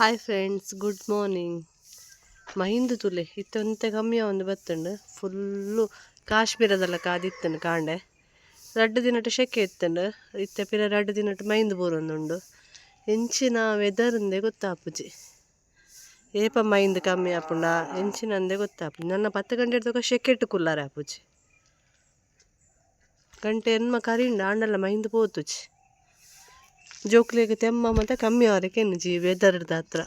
Hi friends, good morning. ಮಹಿಂದು ತುಲೆ ಇತ್ತೊಂತೆ ಕಮ್ಮಿ ಒಂದು ಬತ್ತುಂಡು. Full ಕಾಶ್ಮೀರದಲ್ಲ ಕಾದಿತ್ತನು ಕಾಂಡೆ. ರಡ್ಡು ದಿನಟ ಶೆಕೆ ಇತ್ತಂಡು, ಇತ್ತೆ ಪಿರ ರಡ್ಡು ದಿನಟ ಮೈಂದು ಬೂರೊಂದುಂಡು. ಎಂಚಿನ ವೆದರ್ ಅಂದೆ ಗೊತ್ತಾಪುಜಿ. ಏಪ ಮೈಂದು ಕಮ್ಮಿ ಆಪುಂಡ ಎಂಚಿನ ಅಂದೆ ಗೊತ್ತಾಪುಜಿ. ನನ್ನ 10 ಗಂಟೆ ತಕ ಶೆಕೆಟ್ ಕುಲ್ಲಾರೆ ಆಪುಜಿ. ಗಂಟೆ ಎನ್ಮ ಕರಿಂಡ ಆಂಡಲ ಮೈಂದು ಪೋತುಜಿ. ಜೋಕ್ಲೆಗ್ ತೆಮ್ಮ ಮತ್ತೆ ಕಮ್ಮಿ ಅವರಕ್ಕೆ ಜಿ ವೆದರ್ದ ಹತ್ರ.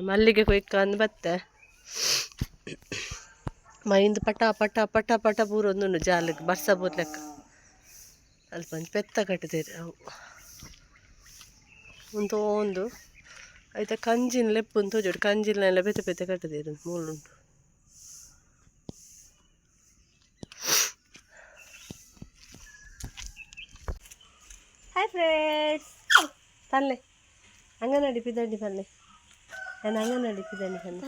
ಮಲ್ಲಿಗೆ ಕೊಯ್ಕ ಅಂದ್ ಬತ್ತೆ. ಮೈಂದು ಪಟ ಪಟ ಪಟ ಪಟ ಪೂರೊಂದುಂಡು ಜಾಲಕ್ಕೆ ಬರ್ಸ ಲೆಕ್ಕ. ಅಲ್ಪ ಒಂಜಿ ಪೆತ್ತ ಕಟ್ಟುದೇರು ಅವು. ಉಂದು ಐತ ಕಂಜಿನ ಲೆಪ್ಪುನ್ ತೋಜೋಡು, ಕಂಜಿಲ್ನೆಲ್ಲ ಬೇತೆ ಬೇತೆ ಕಟ್ಟುದೇರು ಮೂಲುಂಡು. ಹಾಯ್ ಫ್ರೆಂಡ್ಸ್, ಪಲ್ಲೆ ಅಂಗನವಾಡಿ ಪಿದಂಡಿ ಪಲ್ಲೆ. ನಾನು ಅಂಗನವಾಡಿ ಪಿದಂಡಿ ಪಲ್ಲೆ.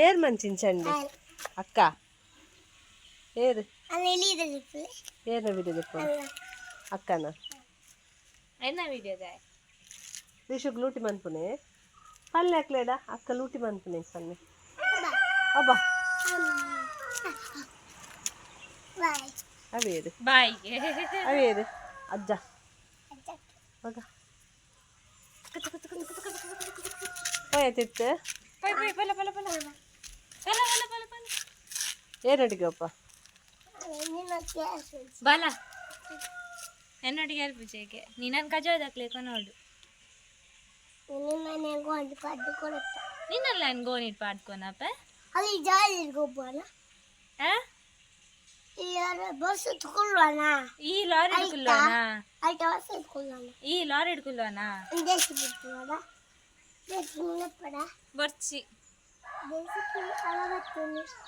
ಏರ್ ಮಂಚಿನ ಚಂಡಿ ಅಕ್ಕ ಏರು ಏರ್ನ ವಿಡಿಯೋ ಅಕ್ಕನ ಎನ್ನ ವಿಡಿಯೋದ ವಿಶುಗ್ ಲೂಟಿ ಮನ್ಪುನೆ ಪಲ್ಲೆ ಹಾಕ್ಲೇಡ ಅಕ್ಕ ಲೂಟಿ ಮನ್ಪುನೆ ಪಲ್ಲೆ ಅಬ್ಬಾ ಅವೇರು ಬಾಯಿಗೆ ಅವೇರು ಅಜ್ಜ ಮಗ ಪೋಯತಿತ್ತು. ಪೈ ಪೈ ಪಲ ಪಲ ಪಲ ಪಲ ಪಲ ಪಲ ಪಲ. ಏನಡಿಗಪ್ಪ? ಬಲ ಎನ್ನೊಟ್ಟಿಗೆ ಅಲ್ಪುಜೆಗೆ ನೀನನ್ ಕಜೋದಕ್ಲೆ ಕೊನೋಡು. ನಿನ್ನಲ್ಲ ಗೋನಿಟ್ ಪಾಡ್ಕೊನಪ್ಪ. ಆ ಈ ಲಾರಿ ಹಿಡ್ಕೊಲ್ಲೋಣ, ಈ ಲಾರಿ ಹಿಡ್ಕೊಲ್ಲೋಣ. ಬರ್ಚಿ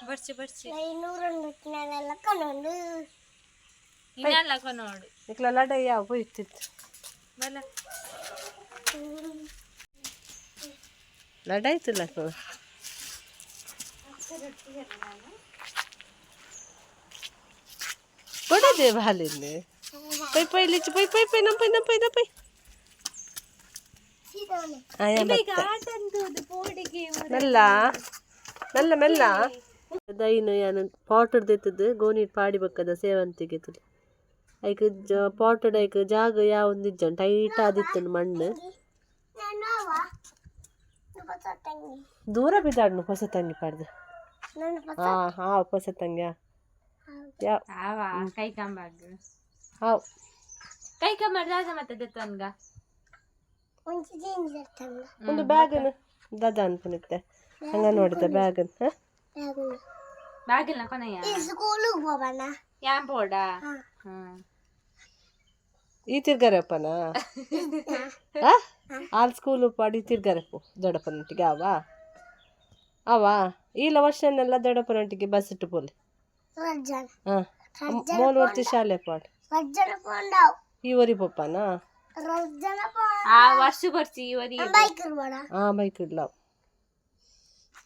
ಬರ್ಚಿ ಬರ್ಚಿ ಇನ್ನೆಲ್ಲ ಕೊನೋಡು. ನಿಕ್ಲ ಲಡೈ ಯಾವ ಪೋಯ್ತಿತ್ತು? ಬಲ. ಲಡಾಯ್ತಿಲ್ಲ. ಕೊಡದೆ ಬಾಲಿಂದೆ ಪೈ ಪೈ ಲಿಚ್ಚು ಪೈ ಪೈ ಪೈ ನಂಪೈ ನಂಪೈ ನಂಪೈ ಆಯ ಬತ್ತ. ಮೆಲ್ಲ ಮೆಲ್ಲ ಮೆಲ್ಲ ದೈನು ಯಾನ್ ಪಾಟಡ್ ದೆತ್ತದು ಗೋನಿಟ್ ಪಾಡಿ ಬಕ್ಕದ ಸೇವಂತಿಗೆ ತುಲಿ. ಐಕ್ ಪಾಟಡ್ ಐಕ್ ಜಾಗ ಯಾವೊಂದಿಜ್ಜಂಡ್, ಟೈಟ್ ಆದಿತ್ತುಂಡು ಮಣ್ಣು. ದೂರ ಬಿದ್ದಾಡ್ನು ಹೊಸ ತಂಗಿ ಪಾಡ್ದು. ಹಾ ಹಾ ಹೊಸ ತಂಗಿ ಯಾ. ಆವಾ ಕೈ ಕಂಬಾಗ್. ಹಾವ್. ಕೈ ಕಂಬ ದಾದ ಮತ್ತೆ ದೆತ್ತನ್ಗ. ಒಂದು ಬ್ಯಾಗನ್ ದಾದ ಅನ್ಪುನಿತ್ತೆ ಹಂಗ ನೋಡಿದ ಬ್ಯಾಗನ್. ಹಾ. ಬಾಗಿಲ್ನ ಕೊನೆಯ ಯಾನ್ ಪೋಡಾ. ಈ ತಿರ್ಗಾರಪ್ಪನ ಆಲ್ ಸ್ಕೂಲ್ ಪಾಡಿ ತಿರ್ಗಾರಪ್ಪು ದೊಡ್ಡಪ್ಪನೊಟ್ಟಿಗೆ ಅವ ಅವ ಈಲ ವರ್ಷನೆಲ್ಲ ದೊಡ್ಡಪ್ಪನೊಟ್ಟಿಗೆ ಬಸ್ ಇಟ್ಟು ಪೋಲಿ. ಹಾಂ, ಮೋಲ್ ಒರ್ತಿ ಶಾಲೆ ಪಾಡ್ ಈ ಒರಿ ಪಪ್ಪನ. ಆ ವರ್ಷ ಬರ್ಚಿ ಇವರಿ. ಹಾಂ, ಬೈಕ್ ಇಡ್ಲ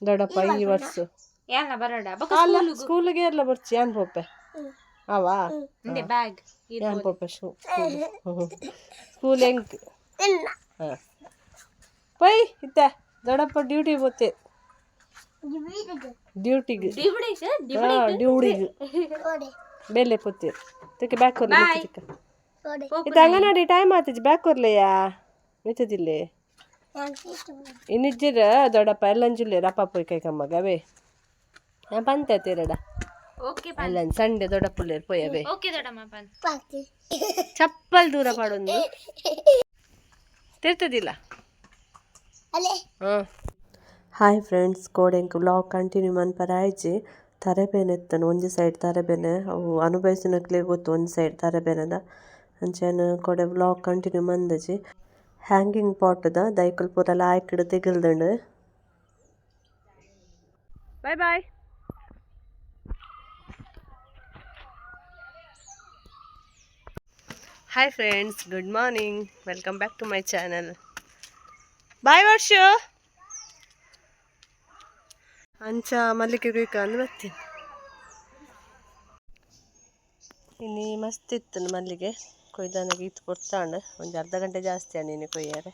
ದೊಡ್ಡಪ್ಪ ಈ ವರ್ಷ. ಯಾನ ಬರೋಡ ಬೊಕ. ಅಲ್ಲ, ಸ್ಕೂಲಿಗೆ ಎಲ್ಲ ಬರ್ಚಿ ಯಾನ್ ಪೊಪ್ಪೆ ಅವ. ಇಂದೆ ಬ್ಯಾಗ್. ಯಾನ್ ಪೊಪ್ಪೆ ಸ್ಕೂಲ್ ಸ್ಕೂಲ್ ಎಂಕ್. ಹಾಂ, ಪೈ ಇತ್ತ ದೊಡ್ಡಪ್ಪ ಡ್ಯೂಟಿ ಪೋತೆ ಡ್ಯೂಟಿಗೆ. ಡಿಬಡಿಗೆ. ಹಾಂ, ಡ್ಯೂಟಿಗೆ ಬೆಲೆ ಪೋತೆ ತೆಕ್ಕೆ ಬ್ಯಾಕ್ ಕೊರ್ಲೆ ಮಿತ್ತದಿಕ್ಕ. ಇತ್ತ ಅಂಗನವಾಡಿ ಟೈಮ್ ಆತಿಜಿ, ಬ್ಯಾಕ್ ಕೊರ್ಲೆಯಾ ಮಿತ್ತದಿಲ್ಲೆ. ಇನ್ನಿಜ್ಜಿರ ದೊಡ್ಡಪ್ಪ ಎಲ್ಲಂಜುಲ್ಲೇರು ಅಪ್ಪ ಪೋಯ್ ಕೈ ಕಮ್ಮಗ ಅವೇ ನಾನು ಪಂತೆ ತೀರಡ. ಓಕೆ. ಅಲ್ಲ, ಸಂಡೆ ದೊಡ್ಡಪ್ಪುಲ್ಲೇರು ಪೋಯವೇ. ಓಕೆ ದೊಡ್ಡಮ್ಮ ಪನ್. ಚಪ್ಪಲ್ ದೂರ ಪಾಡೊಂದು ತಿರ್ತದಿಲ್ಲ. ಹಾಂ, ಹಾಯ್ ಫ್ರೆಂಡ್ಸ್, ಕೋಡೆಂಕ್ ವ್ಲಾಗ್ ಕಂಟಿನ್ಯೂ ಮನ್ಪರ ಆಯ್ಜಿ. ತರೆಬೇನೆ ಇತ್ತನು ಒಂಜಿ ಸೈಡ್ ತರೆಬೇನೆ. ಅವು ಅನುಭವಿಸಿನಕ್ಲೆ ಗೊತ್ತು ಒಂಜಿ ಸೈಡ್ ತರೆಬೇನೆದ. ಅಂಚೆನ ಕೋಡೆ ವ್ಲಾಗ್ ಕಂಟಿನ್ಯೂ ಮಂದಜಿ. ಹ್ಯಾಂಗಿಂಗ್ ಪಾಟ್ದ ದೈಕುಲು ಪೂರ ಲಾಯ್ಕ್ಡ್ ತಿಗಲ್ದುಂಡು. Bye bye. Hi friends, good morning, welcome back to my channel. Bye Varshu. ಅಂಚ ಮಲ್ಲಿಗೆ ಕುಯ್ಕ ಅಂದ್ ಬರ್ತೀನಿ. ಇನ್ನು ಮಸ್ತ್ ಇತ್ತು ಮಲ್ಲಿಗೆ. ಕೊಯ್ದಾನಗ ಈತ್ ಪೊರ್ತಾಂಡ್ ಒಂಜಿ ಅರ್ಧ ಗಂಟೆ ಜಾಸ್ತಿ ಆಂಡ್ ಇನಿ ಕೊಯ್ಯರೆ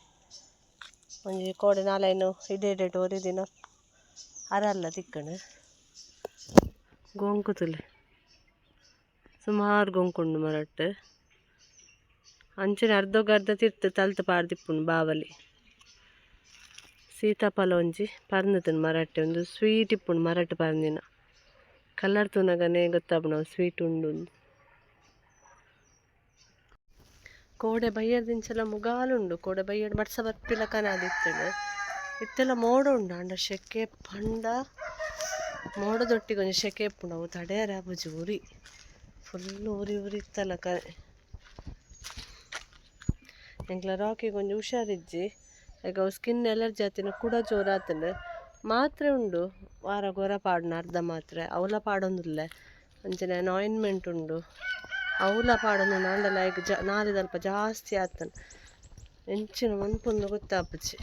ಒಂಜಿ ಕೋಡೆ ನಾಲೈನು ಇಡೆ ಇಡೆ ಒರಿ ದಿನ ಅರಲ್ಲ ತಿಕ್ಕಂಡು ಗೊಂಕು ತುಲೆ ಸುಮಾರು ಗೊಂಕುಂಡು ಮರಟ್ ಅಂಚನೆ ಅರ್ಧಗ್ ಅರ್ಧ ತಿರ್ತು ತಲ್ತ್ ಪಾಡ್ದಿಪ್ಪುಂಡು ಬಾವಲಿ ಸೀತಾಫಲ ಒಂಜಿ ಪರ್ಂದ್‌ತುಂಡು ಮರಟ್ ಉಂದು ಸ್ವೀಟ್ ಇಪ್ಪುಂಡು ಮರಟ್ ಪರ್ಂದಿನ ಕಲರ್ ತೂನಗನೆ ಗೊತ್ತಾಪುಂಡು ಅವು ಸ್ವೀಟ್ ಉಂಡು. ಕೋಡೆ ಬಯ್ಯದಿಂಚಲ ಮುಗಾಲುಂಡು ಕೋಡೆ ಬಯ್ಯಡ್ ಬಡ್ಸ ಬರ್ಪಿಲ ಕನಾದಿತ್ತುಂಡು ಇತ್ತೆಲ ಮೋಡ ಉಂಡು ಆಂಡ ಶೆಕೆ ಪಂಡ ಮೋಡದೊಟ್ಟಿಗೆ ಒಂಜಿ ಶೆಕೆ ಇಪ್ಪುಂಡು ಅವು ತಡೆಯರೆ ಆಪುಜಿ ಉರಿ ಫುಲ್ ಉರಿ ಉರಿ ಇತ್ತಲ ಕನೆ ಎಂಕ್ಲ ರಾಕಿಗ್ ಒಂಜಿ ಹುಷಾರಿಜ್ಜಿ ಐಕ್ ಅವು ಸ್ಕಿನ್ ಎಲರ್ಜಿ ಆತಿನ ಕುಡ ಜೋರು ಆತುಂಡು ಮಾತ್ರೆ ಉಂಡು ವಾರಗ್ ಒರ ಪಾಡುನ ಅರ್ಧ ಮಾತ್ರೆ ಅವ್ಲ ಪಾಡೊಂದುಲ್ಲೆ ಅಂಚನೆ ಆಯಿಂಟ್ಮೆಂಟ್ ಉಂಡು ಅವ್ಲ ಪಾಡೊಂದುಂಡು ಆಂಡಲ ಐಕ್ ಜ ನಾಲಿದಲ್ಪ ಜಾಸ್ತಿ ಆತುಂಡು ಎಂಚಿನ ಮನ್ಪುಂದು ಗೊತ್ತಾಪುಜಿ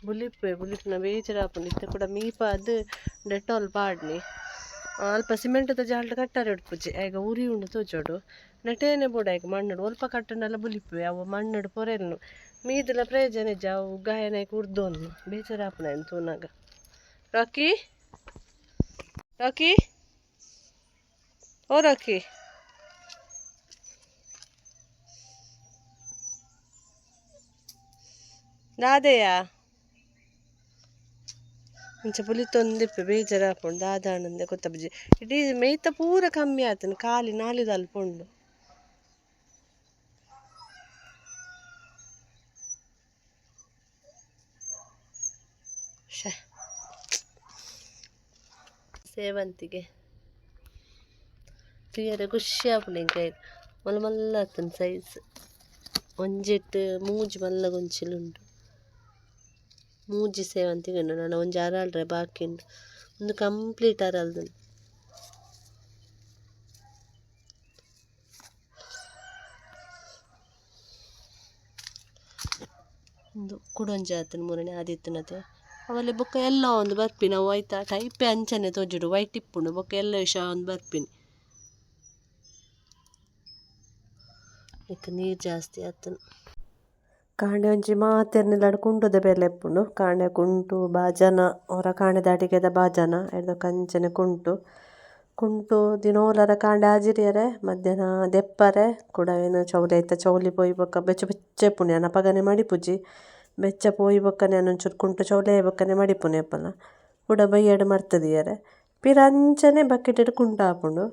ಬುಲಿಪುವೆ ಬುಲಿಪುನ ಬೇಜಾರಾಪುಂಡು ಇತ್ತೆ ಕೂಡ ಮೀಪಾದ್ ಡೆಟಾಲ್ ಪಾಡ್ನಿ ಅಲ್ಪ ಸಿಮೆಂಟ್‌ದ ಜಾಲ್ಡ್ ಕಟ್ಟರೆ ಉಡ್ಪುಜಿ ಐಗ ಉರಿ ಉಂಡು ತೋಜೊಡು ನೆಟೇನೆ ಬೋಡು ಐಕ್ ಮಣ್ಣುಡು ಒಲ್ಪ ಕಟ್ಟುಂಡಲ ಬುಲಿಪುವೆ ಅವು ಮಣ್ಣುಡು ಪೊರೆಲ್ನು ಮೀದುಲ ಪ್ರಯೋಜನ ಇಜ್ಜಿ ಅವು ಗಾಯನ ಐಕ್ ಉರ್ದೊನ್ನು ಬೇಜಾರಾಪುಂಡು ಐನ್ ತೂನಗ ರಾಕಿ ರಾಕಿ ಓ ರಾಕಿ ದಾದೆಯಾ ಇಂಚ ಬುಲಿತೊಂದಿಪ್ಪೆ ಬೇಜಾರಾಪುಂಡು ದಾದಾಂಡ್ ಗೊತ್ತಾಪುಜಿ ಇಡೀ ಮೈತ ಪೂರ ಕಮ್ಮಿ ಆತುಂಡು ಖಾಲಿ ನಾಲಿದಲ್ಪ ಉಂಡು. ಶ್ಯೆ ಸೇವಂತಿಗೆ ತೂಯರೆ ಖುಷಿ ಆಪುಂಡು ಎಂಕ್ ಐಟ್ ಮಲ್ಲ ಮಲ್ಲ ಆತುಂಡು ಸೈಜ್ ಒಂಜೆಟ್ ಮೂಜಿ ಮಲ್ಲ ಗೊಂಚಿಲ್ ಉಂಡು ಮೂಜಿ ಸೇವಂತಿಗೆ ಉಂಡು ನನ ಒಂಜಿ ಅರಲ್ರೆ ಬಾಕಿ ಉಂಡು ಉಂದು ಕಂಪ್ಲೀಟ್ ಅರಲ್ದುಂಡು. ಉಂದು ಕುಡೊಂಜಿ ಆತುಂಡು ಮೂರನೆ ಆದಿತ್ತುನತೆ ಅವಲೆ ಬೊಕ್ಕ ಎಲ್ಲ ಒಂದು ಬರ್ಪಿನ ಅವು ಐತ ಟೈಪೆ ಅಂಚನೆ ತೋಜುಡು ವೈಟ್ ಇಪ್ಪುಂಡು ಬೊಕ್ಕ ಎಲ್ಲ ವಿಷ ಒಂದು ಬರ್ಪಿನಿ ಐಕ್ ನೀರು ಜಾಸ್ತಿ ಆತುಂಡು. ಕಾಂಡೆ ಒಂಜಿ ಮಾತೆರ್ನೆಲಡ್ ಕುಂಟುದ ಬೇಲೆ ಇಪ್ಪುಂಡು ಕಾಂಡೆ ಕುಂಟು ಬಾಜನ ಒರ ಕಾಂಡೆ ಅಡಿಗೆದ ಬಾಜನ ಐಡ್ದ್ ಅಂಚನೆ ಕುಂಟು ಕುಂಟು ದಿನೋಲರ ಕಾಂಡೆ ಆಜಿರಿಯರೆ ಮಧ್ಯಾಹ್ನ ದೆಪ್ಪರೆ ಕುಡ ಐನ್ ಚೌಲಿ ಐತ ಚೌಲಿ ಪೋಯಿ ಬೊಕ್ಕ ಬೆಚ್ಚ ಬೆಚ್ಚ ಇಪ್ಪುಂಡು ಯಾನ್ ಅಪಗನೆ ಮಡಿಪುಜಿ ಬೆಚ್ಚ ಪೋಯಿ ಬೊಕ್ಕನೆ ಯಾನ್ ಒಂಚೂರು ಕುಂಟು ಚೌಲಿ ಆಯಿ ಬೊಕ್ಕನೆ ಮಡಿಪುನೆ ಏಪಲ ಕುಡ ಬಯ್ಯಡ್ ಮಡ್ತ್ ದೀಯರೆ ಪಿರ ಅಂಚನೆ ಬಕೆಟ್ ಕುಂಟು ಆಪುಂಡು.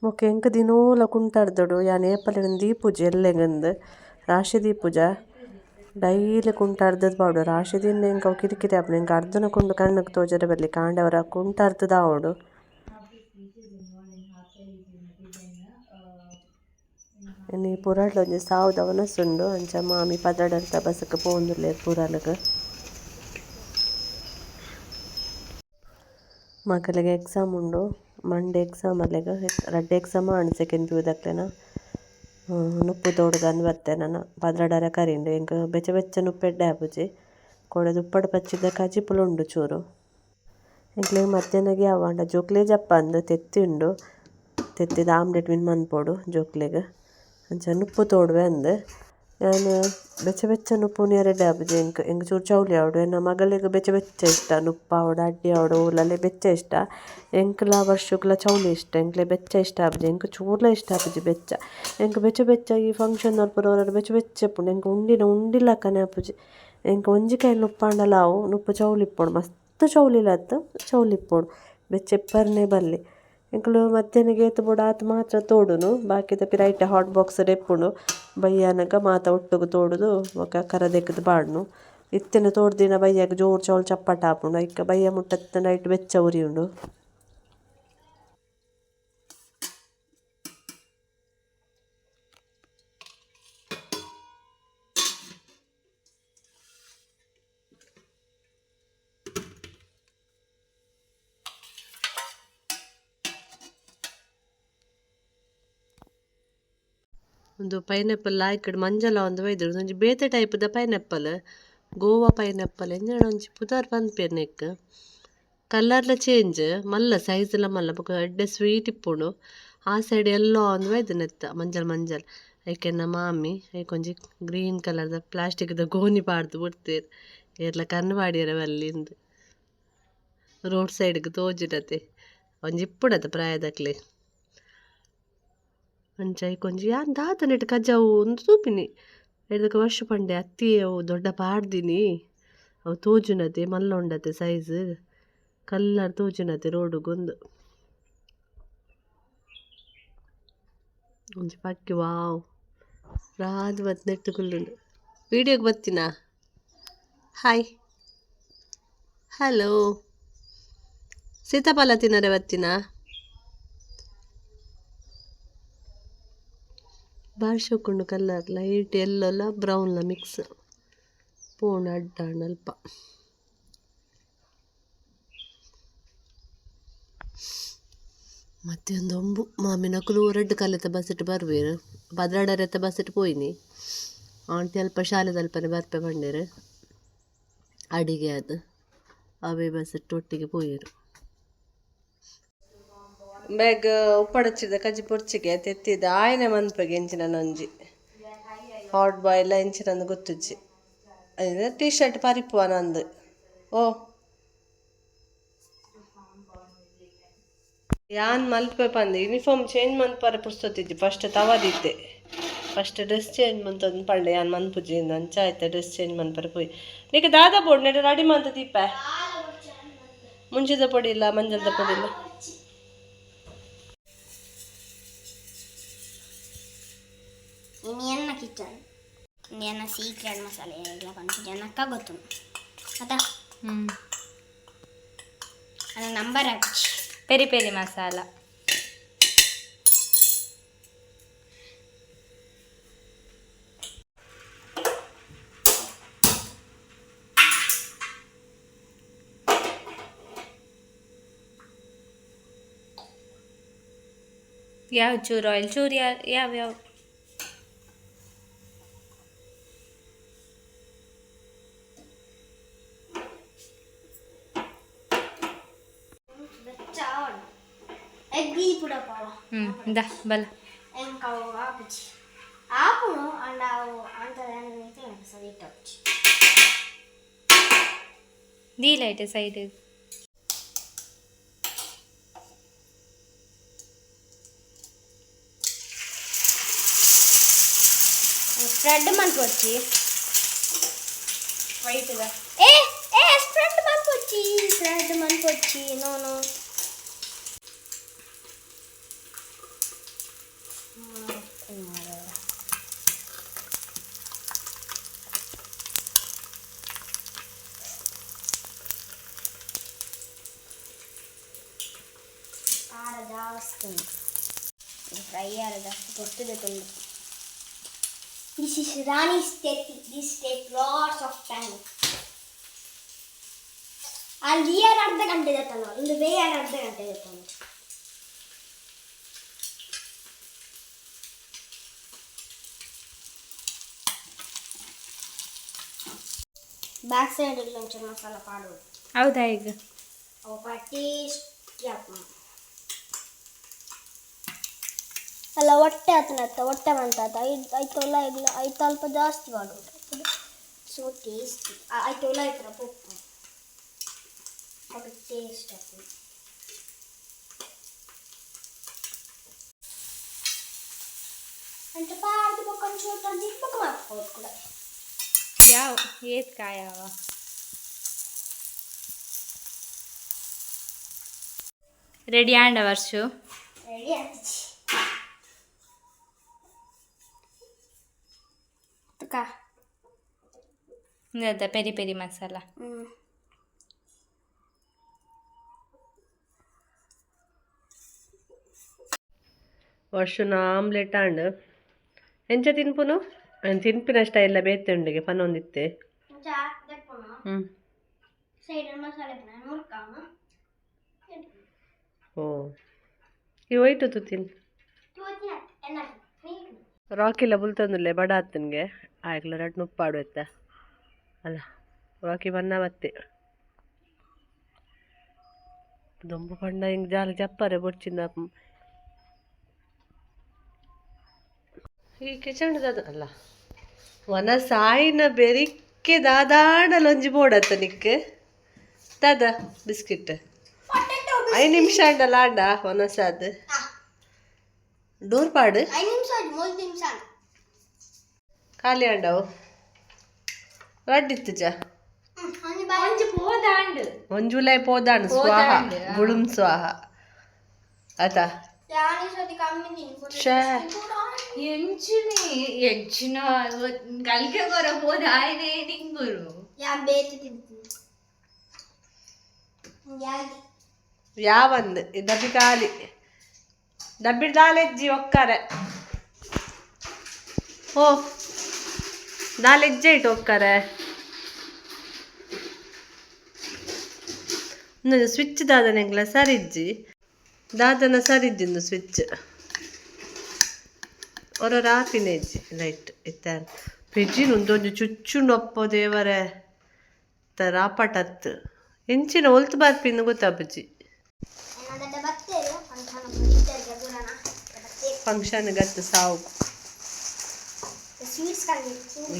ಬೊಕ ಎಂಕ್ ದಿನೋಲ ಕುಂಟು ಅರ್ದೊಡು ಯಾನ್ ಏಪಲ ದೀಪುಜಿ ಎಲ್ಲೆಗಂದ್ ರಾಶಿ ದೀಪುಜ ಡೈಲಿ ಕುಂಟು ಅರ್ದದ್ ಪಾಡುವೆ ರಾಶಿ ದೀಂಡ ಎಂಕ್ ಅವು ಕಿರಿಕಿರಿ ಆಪುಂಡು ಎಂಕ್ ಅರ್ದುನ ಕುಂಟು ಕಣ್ಣುಗ್ ತೋಜರೆ ಬಲ್ಲಿ ಕಾಂಡೆ ಒರ ಕುಂಟು ಅರ್ದುದು ಆವೊಡು. ಇನಿ ಪುರಲ್ಡ್ ಒಂಜಿ ಸಾವುದ ವನಸ್ ಉಂಡು ಅಂಚ ಮಾಮಿ ಪದ್ರಾಡ್ ಬಸ್‌ಕ್ ಪೋವೊಂದುಲ್ಲೆರ್ ಪುರಲ್ಗ್. ಮಗಲೆಗ್ ಎಕ್ಸಾಮ್ ಉಂಡು ಮಂಡೆ ಎಕ್ಸಾಮ್ ಅಲ್ಲೆಗ್ ರಡ್ಡ್ ಎಕ್ಸಾಮ್ ಆಂಡ್ ಸೆಕೆಂಡ್ ಪಿ.ಯು ದಕ್ಲೆನ ನುಪ್ಪು ತೋಡುಗಂದ್ ಬತ್ತೆ ನನ ಪದ್ರಾಡರೆ ಕರಿಂಡ್ ಎಂಕ್ ಬೆಚ್ಚ ಬೆಚ್ಚ ನುಪ್ಪು ಎಡ್ಡೆ ಆಪುಜಿ ಕೋಡೆ ದುಪ್ಪಡ ಪಚ್ಚಿದ ಕಜಿಪುಲ ಉಂಡು ಚೂರು. ಎಂಕ್ಲೆಗ್ ಮಧ್ಯಾಹ್ನಗ್ ಯಾವು ಆಂಡ ಜೋಕ್ಲೆ ಜಪ್ಪಂದ್ ತೆತ್ತಿ ಉಂಡು ತೆತ್ತಿದ ಆಮ್ಲೆಟ್ ಮಿನ್ ಮನ್ಪೊಡು ಜೋಕ್ಲೆಗ್ ಅಂಚ ನುಪ್ಪು ತೋಡುವೆ ಅಂದ್ ಯಾನ್ ಬೆಚ್ಚ ಬೆಚ್ಚ ನುಪ್ಪು ಉನಿಯೆರೆ ಎಡ್ಡೆ ಆಪುಜಿ ಎಂಕ್ ಎಂಕ್ ಚೂರು ಚೌಲಿ ಆವೊಡು ಎನ್ನ ಮಗಲೆಗ್ ಬೆಚ್ಚ ಬೆಚ್ಚ ಇಷ್ಟ ನುಪ್ಪು ಆವಡ್ ಅಡ್ಡಿ ಆವಡ್ ಒವುಲಲೆ ಬೆಚ್ಚ ಇಷ್ಟ ಎಂಕ್ಲ ವರ್ಷುಗ್ಲ ಚೌಲಿ ಇಷ್ಟ ಎಂಕ್ಲೆ ಬೆಚ್ಚ ಇಷ್ಟ ಆಪುಜಿ ಎಂಕ್ ಚೂರ್ಲ ಇಷ್ಟ ಆಪುಜಿ ಬೆಚ್ಚ ಎಂಕ್ ಬೆಚ್ಚ ಬೆಚ್ಚ ಈ ಫಂಕ್ಷನ್ ಪೂರ ಬೆಚ್ಚ ಬೆಚ್ಚ ಇಪ್ಪುಂಡು ಎಂಕ್ ಉಂಡಿನ ಉಂಡಿಲಕ್ಕನೆ ಆಪುಜಿ ಎಂಕ್ ಒಂಜಿ ಕೈಲ್ ನುಪ್ಪಾಂಡಲ ಆವು ನುಪ್ಪು ಚೌಲಿ ಇಪ್ಪೊಡು ಮಸ್ತ್ ಚೌಲಿ ಅತ್ತ್ ಚೌಲಿ ಇಪ್ಪೊಡು ಬೆಚ್ಚ ಇಪ್ಪರ್ನೆ ಬಲ್ಲಿ ಎಂಕುಲು ಮಧ್ಯಾಹ್ನಗ್ ಏತ್ ಬೋಡು ಆತ್ ಮಾತ್ರ ತೋಡುನು ಬಾಕಿದ ಪಿರ ಐಟ್ ಹಾಟ್ ಬಾಕ್ಸ್ ಡ್ ಇಪ್ಪುಂಡು ಬಯ್ಯಾನಗ ಮಾತ ಒಟ್ಟುಗು ತೋಡುದು ಬೊಕ ಕರ ದೆಕ್ಕುದು ಪಾಡುನು ಇತ್ತೆನೆ ತೋಡ್ದಿನ ಬಯ್ಯಗ್ ಜೋರು ಚೌಲಿ ಚಪ್ಪಟ ಆಪುಂಡು ಐಕ್ ಬಯ್ಯ ಮುಟ್ಟ ಇತ್ತ್ಂಡ ಐಟ್ ಬೆಚ್ಚ ಉರಿಯುಂಡು. ಉಂದು ಪೈನಾಪಲ್ ಲಾಯ್ಕಡ್ ಮಂಜಲ ಒಂದು ಬೈದುಂಡು ಒಂಜಿ ಬೇತೆ ಟೈಪ್ ದ ಪೈನಾಪಲ್ ಗೋವಾ ಪೈನಾಪಲ್ ಎಂಚಿನ ಒಂಜಿ ಪುದರ್ ಪನ್ಪೆರ್ ನೆಕ್ಕ್ ಕಲರ್ ಲ ಚೇಂಜ್ ಮಲ್ಲ ಸೈಜ್ ಲ ಮಲ್ಲ ಬೊಕ ಎಡ್ಡೆ ಸ್ವೀಟ್ ಇಪ್ಪುಂಡು. ಆ ಸೈಡ್ ಎಲ್ಲೋ ಒಂದು ಬೈದಿನೆತ್ತ ಮಂಜಲ್ ಮಂಜಲ್ ಐಕೆನ್ನ ಮಾಮಿ ಐಕೊಂಜಿ ಗ್ರೀನ್ ಕಲರ್ದ ಪ್ಲಾಸ್ಟಿಕ್ದ ಗೋಣಿ ಪಾಡ್ದು ಬಿಡ್ತೇರು ಏರ್ಲ ಕಣ್ಣು ಪಾಡಿಯರ ಬಲ್ಲಿಂದು ರೋಡ್ ಸೈಡ್ಗೆ ತೋಜುನತೆ ಒಂಜಿ ಇಪ್ಪುಡತೆ ಪ್ರಾಯದಕ್ಲೆ ಅಂಚ ಐಕೊಂಜಿ ಯಾನ್ ದಾದ ನೆಟ್ ಕಜವು ಒಂದು ತೂಪಿನಿ ಎಡ್ದಕ ವರ್ಷ ಪಂಡೆ ಅತ್ತಿ ಅವು ದೊಡ್ಡ ಪಾಡ್ದಿನಿ ಅವು ತೋಜುನತೆ ಮಲ್ಲ ಉಂಡತೆ ಸೈಜ್ ಕಲ್ಲರ್ ತೋಜುನತೆ ರೋಡುಗೊಂದು ಒಂಜಿ ಪಕ್ಕಿ ವಾವ್ ರಾದ್ ಬತ್ ನೆಟ್ಟು ಕುಲ್ಲುಂಡು ವೀಡಿಯೋಗೆ ಬತ್ತಿನಾ ಹಾಯ್ ಹಲೋ ಸೀತಾಫಲ ತಿನ್ನರೆ ಬತ್ತಿನಾ ಬಾರಿ ಶೋಕುಂಡು ಕಲರ್ ಲೈಟ್ ಎಲ್ಲೋಲ ಬ್ರೌನ್ಲ ಮಿಕ್ಸ್ ಪೋಣ ಅಡ್ಡಾಂಡ್ ಅಲ್ಪ ಮತ್ತೆ ಒಂದು ಒಂಬು ಮಾಮಿನಕುಲು ರಡ್ಡ್ ಕಲೆತ ಬಸ್ಸಿಟ್ಟು ಬರ್ವೇರು ಪದ್ರಾಡರೆತ್ತ ಬಸ್ಸಿಟ್ಟು ಪೋಯಿನಿ ಆಂಟಿ ಅಲ್ಪ ಶಾಲೆದಲ್ಪನೆ ಬರ್ಪೆ ಪಂಡೇರು ಅಡಿಗೆ ಅದು ಅವೇ ಬಸ್ಸಿಟ್ಟು ಒಟ್ಟಿಗೆ ಪೋಯೆರು ಬ್ಯಾಗ್ ಉಪ್ಪಡಚ್ಚಿದ ಕಜ್ಜಿ ಪೊರ್ಚಿಗೆ ತೆತ್ತಿದ ಆಯನೆ ಮನ್ಪಗೆ ಎಂಚಿನ ನಂಜಿ ಹಾಟ್ ಬಾಯ್ಲ ಎಂಚಿನ ಗೊತ್ತುಜ್ಜಿ ಟೀ ಶರ್ಟ್ ಪರಿಪುವ ನಂದು ಓ ಯಾನ್ ಮಲ್ಪೆ ಪಂದು ಯೂನಿಫಾರ್ಮ್ ಚೇಂಜ್ ಮನ್ಪರೆ ಪುರ್ಸೊತ್ತಿಜ್ಜಿ ಫಸ್ಟ್ ತವದಿತ್ತೆ ಫಸ್ಟ್ ಡ್ರೆಸ್ ಚೇಂಜ್ ಮಂತಂದು ಪಂಡೆ ಯಾನ್ ಮನ್ಪುಜಿ ಅಂಚ ಆಯ್ತು ಡ್ರೆಸ್ ಚೇಂಜ್ ಮನ್ಪರೆ ಪೋಯಿ ನಿಕ ದಾದ ಬೋಡ್ ನೆಟ ರೆಡಿ ಮಂತ ದೀಪ ಮುಂಚಿದ ಪೊಡಿ ಇಲ್ಲ ಮಂಜಲ್ದ ಪೊಡಿ ಇಲ್ಲ. ಇನ್ನು ಎನ್ನ ಕಿಚನ್ ಎನ್ನ ಸೀಕ್ರೆಟ್ ಮಸಾಲೆ ಎಲ್ಲ ಪನ್ಪುಜಿ ಅಕ್ಕ ಗೊತ್ತು ಅದ ಅದು ನಂಬರ್ ಹಾಕಿ ಪೆರಿ ಪೆರಿ ಮಸಾಲ. ಯಾವ ಚೂರು ಆಯಿಲ್ ಚೂರು ಯಾವ ಯಾವ ಯಾವ ಎಗ್ ಪುಡಪಾವ. ಹ್ಞೂ ದಾ ಬಲ. ಎಂಕ ಅವು ಆಪುಜಿ ಆಪುನು ಅಂಡ ಅವು ಅಂತದ ಸರಿ ಇಟ್ಟಪುಜಿ. ದೀಲೈಟ್ ಸೈಡ್. ಸ್ಪ್ರೆಡ್ ಮನ್ಪೊಚ್ಚಿ. ವೈಟ್ ಏ ಏ ಸ್ಪ್ರೆಡ್ ಮನ್ಪೊಚ್ಚಿ, ಸ್ಪ್ರೆಡ್ ಮನ್ಪೊಚ್ಚಿ. ನೋ ನೋ ಖಾರ ಜಾಸ್ತಿ ಉಂಟು. ಇದು ಫ್ರೈ ಆರ ಜಾಸ್ತಿ ಕೊಡ್ತದೆ ತುಂಡು. This is Rani Stethy. This take lots of time. ಅಲ್ಲಿ ಅರ್ಧ ಗಂಟೆ ಜೊತೆ ಒಂದು ಬೇರೆ ಅರ್ಧ ಗಂಟೆ ಜೊತೆ ಬ್ಯಾಕ್ ಸೈಡ್ ಒಂಚೂರು ಮಸಾಲ ಪಾಡು. ಹೌದಾ ಈಗ? ಅವು ಟೇಸ್ಟಿ ಅಲ್ಲ ಹೊಟ್ಟೆ ಆತನತ್ತ ಹೊಟ್ಟೆ ಬಂತಾತ ಐತೊಲ್ಲ ಇಲ್ಲ ಐತು ಅಲ್ಪ ಜಾಸ್ತಿ ಮಾಡೋದು ಸೊ ಟೇಸ್ಟಿ ಐತೊಲ್ಲ ಐತರ ಪೊಪ್ಪು ಅದು ಟೇಸ್ಟ್ ಆಗ್ತದೆ. అంటే ಪಾಡ್ದು ಬೊಕ್ಕ ಒಂಚೂರು ತಂದು ಬೊಕ್ಕ ಮಾಡ್ಬೋದು ಕೂಡ. ಯಾವ ಏತ್ ಕಾಯವ? ರೆಡಿ ಆಂಡ ವರ್ಷು? ರೆಡಿ ಆಗ್ತದೆ ತುಕ. Peri peri masala. ಹ್ಞೂ. ವರ್ಷನ ಆಮ್ಲೆಟ್ ಆಂಡ್ ಎಂಚ ತಿನ್ಪುನು ತಿನ್ಪಿನ ಸ್ಟೈಲ್ ಬೇತೆ ಉಂಡಿಗೆ ಪನೊಂದಿತ್ತೆ. ಹ್ಞೂ. ಸೈಡ್ ಮಸಾಲೆ ಮುರ್ಕಾಮ. ಓ ಈ ವೈಟ್ ತಿನ್ ರಾಕಿಲ ಬುಲ್ತಂದುಲ್ಲೆ ಬಡ ಆತನ್ಗೆ ಆಯ್ಕಲ ರಡ್ ನುಪ್ಪಾಡು ಎತ್ತ ಅಲ್ಲ ರಾಕಿ ಬಣ್ಣ ಬತ್ತೆ ದೊಂಬು ಪಂಡ ಹಿಂಗೆ ಜಾಲ ಜಪ್ಪರೆ ಬೊಡ್ಚಿಂದ. ಈ ಕಿಚನ್ ದಾದ ಅಲ್ಲ ವನಸಾಯಿನ ಬೆರಿಕ್ಕೆ ದಾದಾಂಡಲೊಂಜಿ ಬೋಡತ್ತ ನಿಕ್ ದಾದ ಬಿಸ್ಕಿಟ್. 5 ನಿಮಿಷ ಆಂಡಲ ಆಂಡ ವನಸಾದ್ ಡೋರ್ ಪಾಡು. 5 ನಿಮಿಷ, 3 ನಿಮಿಷ. ಖಾಲಿ ಆಂಡವು ರಡ್ಡಿತ್ತು ಜ. ಒಂಜಿ ಪೋದಾಂಡ್. ಒಂಜುಲೈ ಪೋದಾಂಡ್ ಸ್ವಾಹ ಗುಳುಂ ಸ್ವಾಹ ಆತಾ. ಶೇ. ಎಂಚಿನಿ ಎಂಚಿನ ಕಲ್ಕೆ ಕೊರ ಪೋದ ಆಯ್ನೆ ನಿಂಗುರು. ಬೇತೆ ತಿಂತೀನಿ. ಯಾವಂದು ಈ ಡಬ್ಬಿ ಖಾಲಿ, ಡಬ್ಬಿ ದಾಲೆಜ್ಜಿ ಒಕ್ಕರೆ. ಓ ದಾಲೆಜ್ಜೆ ಇಟ್ಟು ಒಕ್ಕರೆ. ಒಂದು ಸ್ವಿಚ್ ದಾದನ ಎಂಗ್ಲ ಸರಿಜ್ಜಿ, ದಾದನ ಸರಿಜ್ಜಿಂದು ಸ್ವಿಚ್ ಒರ ರಾಪಿನ ಇಜ್ಜಿ ಲೈಟ್ ಇತ್ತ ಪೆಜಿನ್ ಒಂದೊಂದು ಚುಚ್ಚುಂಡು. ಅಪ್ಪೋ ದೇವರೇ, ರಾಪಟತ್ತು ಎಂಚಿನ ಒಲ್ತು ಬರ್ಪಿಂದು ಗೊತ್ತಾಪುಜಿ. ಫಂಕ್ಷನ್ ಗತ್ತು ಸಾವು. ಸ್ವೀಟ್ಸ್.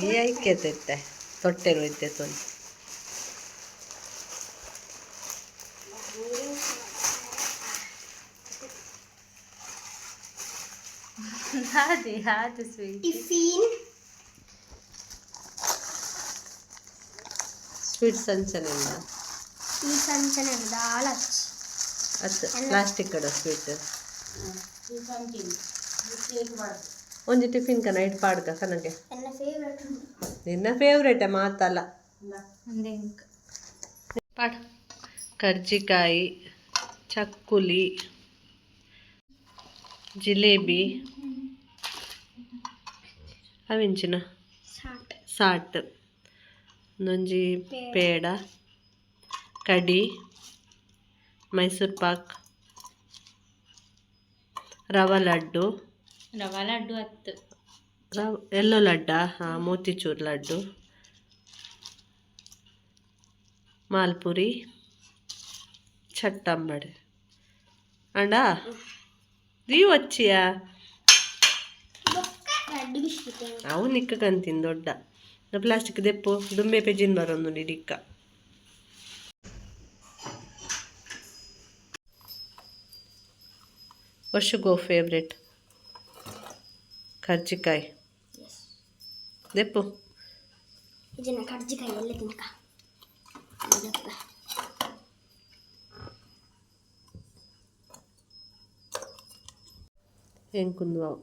ಈ ಐಕ್ಯತೆ ಇತ್ತೆ ತೊಟ್ಟೆರು ಇತ್ತೆ ತೊಂದು. ಅದೇ ಅದು ಸ್ವೀಟ್. ಟಿಫಿನ್. ಸ್ವೀಟ್ಸ್ ಅಂಚನೆಲ್ಲ. ಸ್ವೀಟ್ಸ್ ಅಂಚನೆ ದಾಲ್ ಹಚ್ಚಿ. ಅತ್ತು ಪ್ಲಾಸ್ಟಿಕ್ ಕಡ ಸ್ವೀಟ್. ಒಂಜಿ ಟಿಫಿನ್ ಕನ ಇಟ್ಟು ಪಾಡ್ಕ ಕನಗೆ. ನನ್ನ ಫೇವ್ರೆಟ್. ನಿನ್ನ ಫೇವ್ರೇಟ್ ಮಾತಲ್ಲ. ಅಂದೆ ಇಂಕ್. ಪಾಡ್ ಕರ್ಜಿಕಾಯಿ, ಚಕ್ಕುಲಿ, ಜಿಲೇಬಿ, ಅವೆಂಚಿನ? ಸಾಟ್. ಸಾಟ್, ಒಂದೊಂಜಿ ಪೇಡ, ಕಡಿ, ಮೈಸೂರು ಪಾಕ್, ರವಾ ಲಡ್ಡು. ರವಾ ಲಡ್ಡು ಹತ್ತು. ರವ್ ಎಲ್ಲೋ ಲಡ್ಡಾ? ಹಾಂ, ಮೋತಿಚೂರ್ ಲಡ್ಡು, ಮಾಲ್ಪುರಿ, ಚಟ್ಟಂಬಡೆ. ಅಂಡ ದೀವಚ್ಚಿಯಾ? ಲಡ್ಡು ಬಿಸ್ಕಿಟ್. ಅವು ನಿಕ್ಕ ಕಂತಿನ ದೊಡ್ಡ ಪ್ಲಾಸ್ಟಿಕ್ ದೆಪ್ಪು ದುಂಬೆ ಪೆಜಿನ್ ಬರೊಂದು ಇಡಿಕ್ಕ. ವರ್ಷಗೋ ಫೇವ್ರೆಟ್ ಕರ್ಜಿಕಾಯಿ ದೆಪ್ಪು. ಇದನ್ನ ಕರ್ಜಿಕಾಯಿ ಎಲ್ಲ ತಿನ್ಕ. ಇದಪ್ಪ. ಎಂಕುಂದು ಅವು.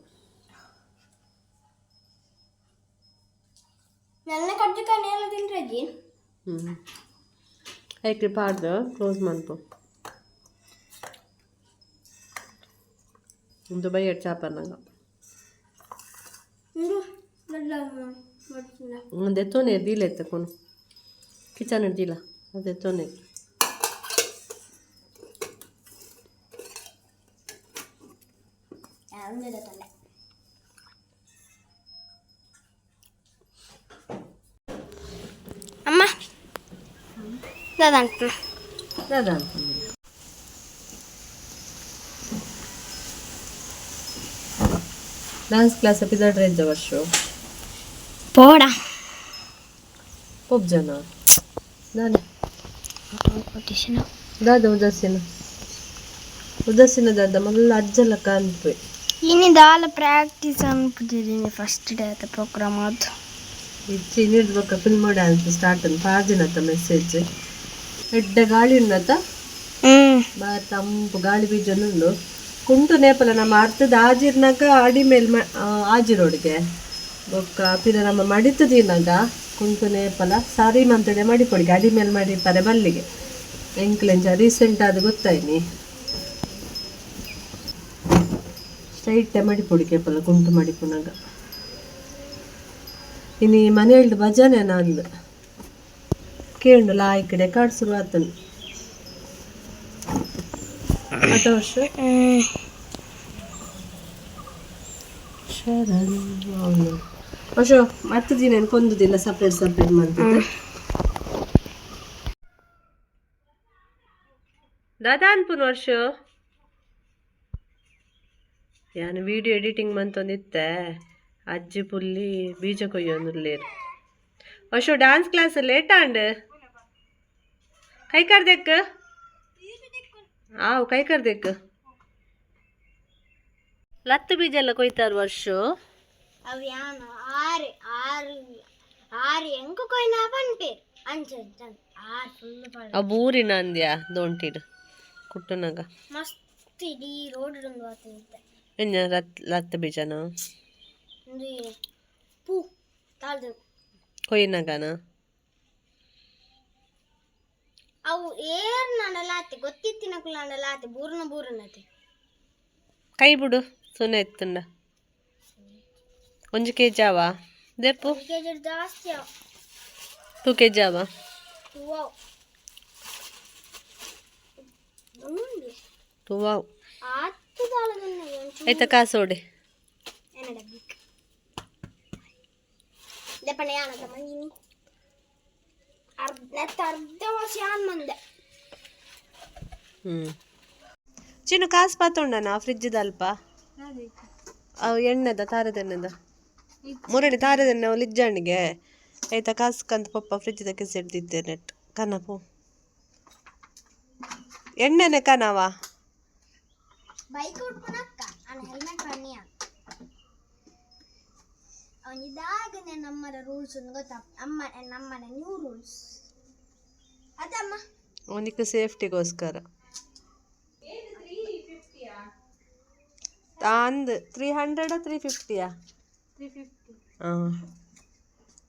ನನ್ನ ಕರ್ಜಿಕಾಯಿ ಎಲ್ಲ ತಿಂದ್ರಜ್ಜಿ. ಹ್ಞೂ, ಐಕ್ರಿ ಪಾಡ್ದು ಕ್ಲೋಸ್ ಮನ್ಪು. ಒಂದು ಬೈ ಚಾಪರ್ನಾಗ. ಒಂದು. ದೆತ್ತೋನೆ ದೀಲ ಎತ್ತಕೊನು ಕಿಚನ್ ದೀಲ ಅದೆತ್ತೋನೆ. ಒಂದೇ. ಅಮ್ಮ, ದಾದ. ದಾದ. ಡಾನ್ಸ್ ಕ್ಲಾಸ್ ಪಿದಾಡ್ರೆ ಇದ್ದ ವರ್ಷ. ಪೋಡ. ಪೊಪ್ ಜನ ದಾನೆ ದಾದ ಉದಾಸೀನ ಉದಾಸೀನ ದಾದ ಮಲ್ಲ ಅಜ್ಜಲ ಕಾನ್ಪೆ. ಇನ್ನು ದಾಲ ಪ್ರಾಕ್ಟೀಸ್ ಅನ್ಪುಜಿದ್ದೀನಿ ಫಸ್ಟ್ ಡೇ ಆತ ಪ್ರೋಗ್ರಾಮ್ ಅದು. ಇಚ್ಚಿ ನೀಡ್ದು ಬೊಕ್ಕ ಫಿಲ್ಮ್ ಡ್ಯಾನ್ಸ್ ಸ್ಟಾರ್ಟ್ ಅಂತ ಪಾರ್ದಿನತ್ತ ಮೆಸೇಜ್. ಎಡ್ಡೆ ಗಾಳಿ ಉನ್ನತ. ಹ್ಞೂ. ಬಾರಿ ತಂಪು ಗಾಳಿ ಬೀಜನುಂಡು. ಕುಂಟು ನೇಪಲ ನಮ್ಮ ಅರ್ಥದ ಆಜಿರ್ನಾಗ ಅಡಿ ಮೇಲ್ ಆಜಿರೋಡಿಗೆ ಬೊಕ್ಕ ಪಿರ ನಮ್ಮ ಮಡಿತು ದಿನಾಗ ಕುಂಟು ನೇಪಲ ಸಾರಿ ಮಂತಡೆ ಮಡಿಪೊಡಿಗೆ ಅಡಿ ಮೇಲ್ ಮಡಿಪರೆ ಬಲ್ಲಿಗೆ ಎಂಕ್ಲೆಂಚ ರೀಸೆಂಟ್ ಅದು ಗೊತ್ತಾಯ್ನಿ. ಸ್ಟ್ರೈಟ್ ಮಡಿಪೊಡಿಗೆ ಪಲ ಕುಂಟು ಮಡಿಪುನಾಗ. ಇನಿ ಮನೆಯಲ್ದು ಭಜನೆ ನಂದು ಕೇಂಡು ಲಾಯ್ ಕಡೆ ಕಾಡ್ ಶುರು ಆತನು ಅದ ವರ್ಷ ಶರಣ್ ಅವನು ವರ್ಷ ಮತ್ತೆ ದಿನ ಕೊಂದುದಿಲ್ಲ ಸಪ್ರೇಟ್ ಸಪ್ರೇಟ್ ಮಾಡ್ತಿದ್ದೆ. ದಾದಾ ಅನ್ಪುನ ವರ್ಷ ಯಾನು ವಿಡಿಯೋ ಎಡಿಟಿಂಗ್ ಮಂತೊಂದಿತ್ತೆ. ಅಜ್ಜಿ ಪುಲ್ಲಿ ಬೀಜ ಕೊಯ್ಯೊಂದುಲ್ಲೇರು. ವರ್ಷ ಡಾನ್ಸ್ ಕ್ಲಾಸ್ ಲೇಟ್ ಆಂಡ್. ಕೈ ಕರ್ದೆಕ್ ಆವು, ಕೈ ಕರ್ದೆಕ್. ಲತ್ತು ಬೀಜ ಎಲ್ಲ ಕೊಯ್ತಾರ ವರ್ಷ. ಅವು ಯಾನ ಆರು ಆರು ಆರು ಎಂಕು ಕೊಯ್ನ ಪನ್ಪೇರು ಅಂಚ ಅಂಚ ಆರು ಫುಲ್. ಆ ಬೂರಿನ ಅಂದ್ಯಾ ದೋಂಟಿಡ್ ಕುಟ್ಟುನಾಗ. ಮಸ್ತ್ ಇಡೀ ರೋಡ್ ಒಂದು ಆತ. ಎಂಜ ಲತ್ತು ಬೀಜನ? ಒಂದು ಪೂ ತಾಳ್ದು. ಕೊಯ್ನಗನ? ಅವು ಏರ್ ನಾನಲ್ಲ ಆತೆ ಗೊತ್ತಿತ್ತಿನಕುಲು ನಾನಲ್ಲ ಆತೆ ಬೂರ್ನ ಬೂರನತೆ. ಕೈ ಬಿಡು, ಸುನೆ ಎತ್ತುಂಡ. ಒಂಜಿ ಕೆಜಿ ಆವ ದೆಪ್ಪು. ಕೆಜಿ ಜಾಸ್ತಿ ಅವು. 2 ಕೆಜಿ ಆವ? 2 ಅವು. 2 ಆವು. ಆತು ದಾಳದನ್ನ ಒಂಚೂರು. ಆಯ್ತಾ, ಕಾಸೋಡಿ. ಎನ್ನಡ ಬಿಕ್ ದೆಪ್ಪಣೆ ಯಾನದ ಮಂಜಿನಿ ಅರ್ಧ ನೆತ್ತ ಅರ್ಧ ವರ್ಷ ಯಾನ್ ಮಂದೆ. ಹ್ಞೂ ಚಿನ್ನು, ಕಾಸು ಪಾತೊಂಡನ ಫ್ರಿಜ್ಜದ ಅಲ್ಪ. ಅವು ಎಣ್ಣೆದ, ತಾರದ ಎಣ್ಣೆದ ಮುರಳಿ, ತಾರದ ಎಣ್ಣೆ ಅವು ಲಿಜ್ಜಾಣಿಗೆ ಆಯ್ತಾ. ಕಾಸು ಕಂತ ಪಪ್ಪ ಫ್ರಿಜ್ದ ಕೆಸಿಡ್ದಿದ್ದೆ ನೆಟ್ ಕನಪು ಎಣ್ಣೆನೆ ಕನವ. ಬೈಕ್ ಉಟ್ಕೊಳಕ್ಕ ನಾನು ಹೆಲ್ಮೆಟ್ ಬನ್ನಿಯ ಅವನಿದಾಗನೆ ನಮ್ಮರ ರೂಲ್ಸ್ ಒಂದು ಗೊತ್ತಾ ಅಮ್ಮ, ನಮ್ಮನ ನ್ಯೂ ರೂಲ್ಸ್ ಅದಮ್ಮ. ಅವನಿಗೆ ಸೇಫ್ಟಿಗೋಸ್ಕರ ಅಂದ್ 300, 350ಯಾ? ಹಾಂ,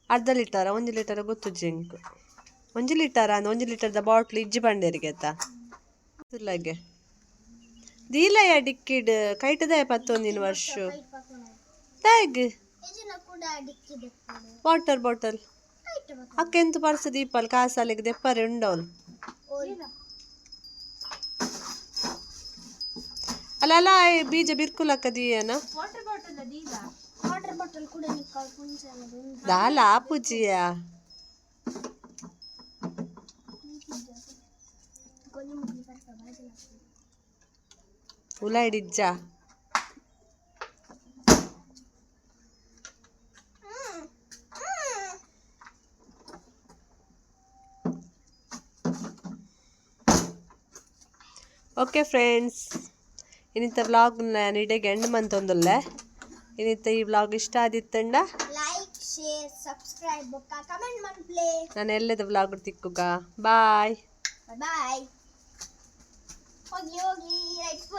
ಅರ್ಧ ಲೀಟರ 1 ಲೀಟರ ಗೊತ್ತು ಜಿಂಕ್. 1 ಲೀಟರ ಅಂದ್ 1 ಲೀಟರ್ದ ಬಾಟ್ಲ್ ಇಜ್ಜಿ ಬಂಡೇರಿಗೆ ಆತ ತುಲಾಗೆ ದೀಲಯ ಡಿಕ್ಕಿಡ್ ಕೈಟದ ಪತ್ತೊಂದಿನ ವರ್ಷ ಟ್ಯಾಗ್. ಕೂಡ ಡಿಕ್ಕಿ ಬೆಕ್ಕು. Water bottle. ಆಯ್ತು. ಅಕ್ಕ ಎಂತ ಪರ್ಸ ದೀಪಲ್ ಕಾಸಾಲಿಗೆ ದೆಪ್ಪರೆ ಉಂಡವಳು. ಅಲ್ಲ ಅಲ್ಲ, ಈ ಬೀಜ ಬಿರ್ಕುಲಕ್ಕ ದೀಯನ. ವಾಟರ್ ಬಾಟಲ್ ಕೂಡ ನಿಕ್ಕ ಪುಂಚ. ದಾಲ ಆಪುಜಿಯ. ಉಲಾಯ್ಡಿಜ್ಜ. ಓಕೆ ಫ್ರೆಂಡ್ಸ್, ಇನ್ನಿತ್ತ ವ್ಲಾಗ್ ನಾನು ಇಡೀ ಎಂಡ್ ಮಂತೊಂದುಲ್ಲೆ. ಇನ್ನಿತ್ತ ಈ ವ್ಲಾಗ್ ಇಷ್ಟ ಆದಿತ್ತಂಡ ಲೈಕ್, ಶೇರ್, ಸಬ್ಸ್ಕ್ರೈಬ್ ಬೊಕ್ಕ ಕಮೆಂಟ್ ಮನ್ಪ್ಲೆ. ನಾನು ಎಲ್ಲದ ವ್ಲಾಗ್ ತಿಕ್ಕುಗ. ಬಾಯ್. ಬಾಯ್. ಹೋಗಿ ಹೋಗಿ ರೈಟ್.